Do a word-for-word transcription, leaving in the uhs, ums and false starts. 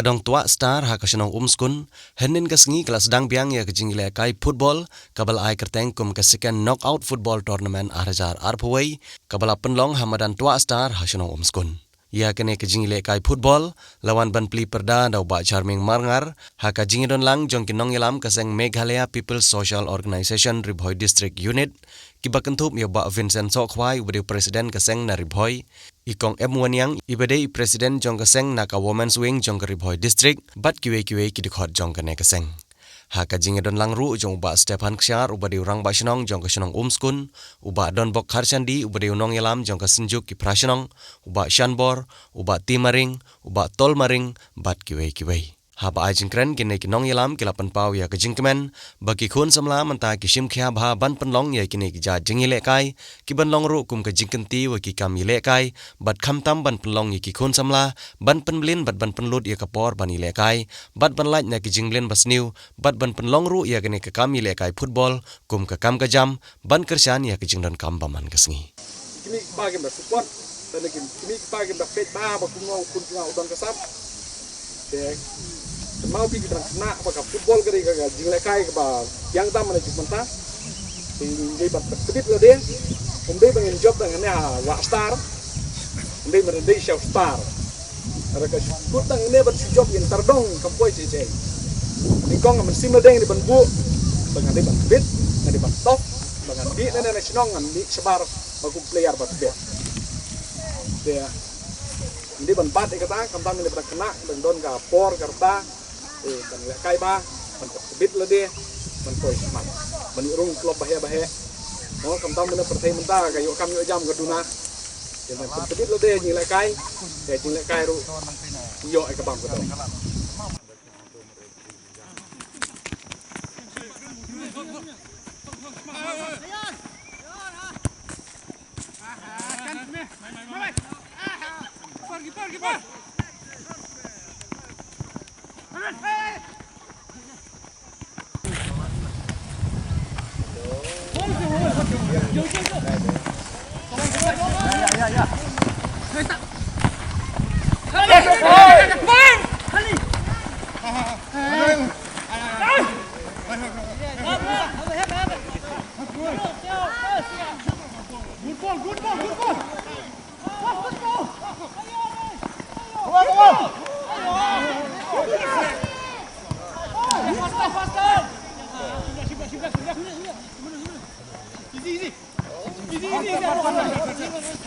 Ka dong Twah Star ha ka shnong Umskun, hynnin ka sngi ka la sdang biang ïa ka jingïalehkai football, kaba la ai kyrteng kum ka Second Knockout Football Tournament ar hajar arphew wei, kaba la pynlong ha madan Twah Star ha shnong Umskun. Ïa kane ka jingïalehkai football, la wan ban plie pyrda da u Bah Charming Marngar, ha ka jingïadonlang jong ki nongïalam ka seng Meghalaya People's Social Organization Ri Bhoi District Unit, kiba kynthup ïa u Bah Vincent Sohkhwai uba dei u President ka seng na Ri Bhoi, i Kong M Wanniang iba dei i President jong ka seng na ka Women's Wing jong ka Ri Bhoi District, bad kiwei kiwei ki dkhot jong kane ka seng. Ha ka jingïadonlang ruh jong u Bah Stephan Kshiar uba dei u Rangbah Shnong jong ka shnong Umskun, u Bah Donbok Kharshandi uba dei u nongïalam jong ka Synjuk ki Phra Shnong, u Bah Shanbor, u Bah Timaring, u Bah Tolmaring, bad kiwei kiwei. Haba ai jingkren kine ki nongïalam ki la pynpaw ïa ka jingkmen, ba ki khun samla mynta ki shim khia bha ban pynlong ïa kine ki jait jingïalehkai, kiban long ruh kum ka jingkynti wa ki kam ïalehkai, bad khamtam ban pynlong ïa ki khun samla, ban pynbeit bad ban pynlut ïa ka por ban ïalehkai, bad ban lait na ki jingbeit ba sniew, bad ban pynlong ruh ïa kane ka kam ïalehkai football, kum ka kam ka jam, ban kyrshan ïa ka jingdonkam ba man ka sngi. Kine ki pa ki da support, dan kine ki pa ki da peit ba, ba kumno u khun jong nga u don ka sap. Te, kynmaw phi ki dang khynnah ba ka football ka dei ka, ka jingïalehkai kaba biang tam mynta. Te ngin dei ban tbit lade, ym dei ba ngin jop tang hangne ha Wah Star, ym dei ban dei sha u Star. Hynrei ka shu kut tang hangne ban shu jop ïa ka tardong kam poi shisha. Nyngkong nga mynsiem lade ngan dei ban buh, ba ngan dei ban tbit, ngan dei ban top, ba ngan dei na na shnong ngan dei shabar ba kum player ba tbit. Te, ngan dei ban bat ïa kata, khamtam ngan dei ban khynnah, ban don ka por ka rta, eh, ban lehkai ba, ban tbit lade, ban poi shakhmat, ban ïoh rung club ba heh ba heh. Mo khamtam mynta pyrthei mynta ka ïoh kam ïoh jam ka duna. Te ban tbit lade jingïalehkai, te jingïalehkai ruh ïoh ïa ka bam ka dong. Good ball, good ball, good ball. Come on, come on. Faster, faster. Easy, easy. Easy, easy, easy.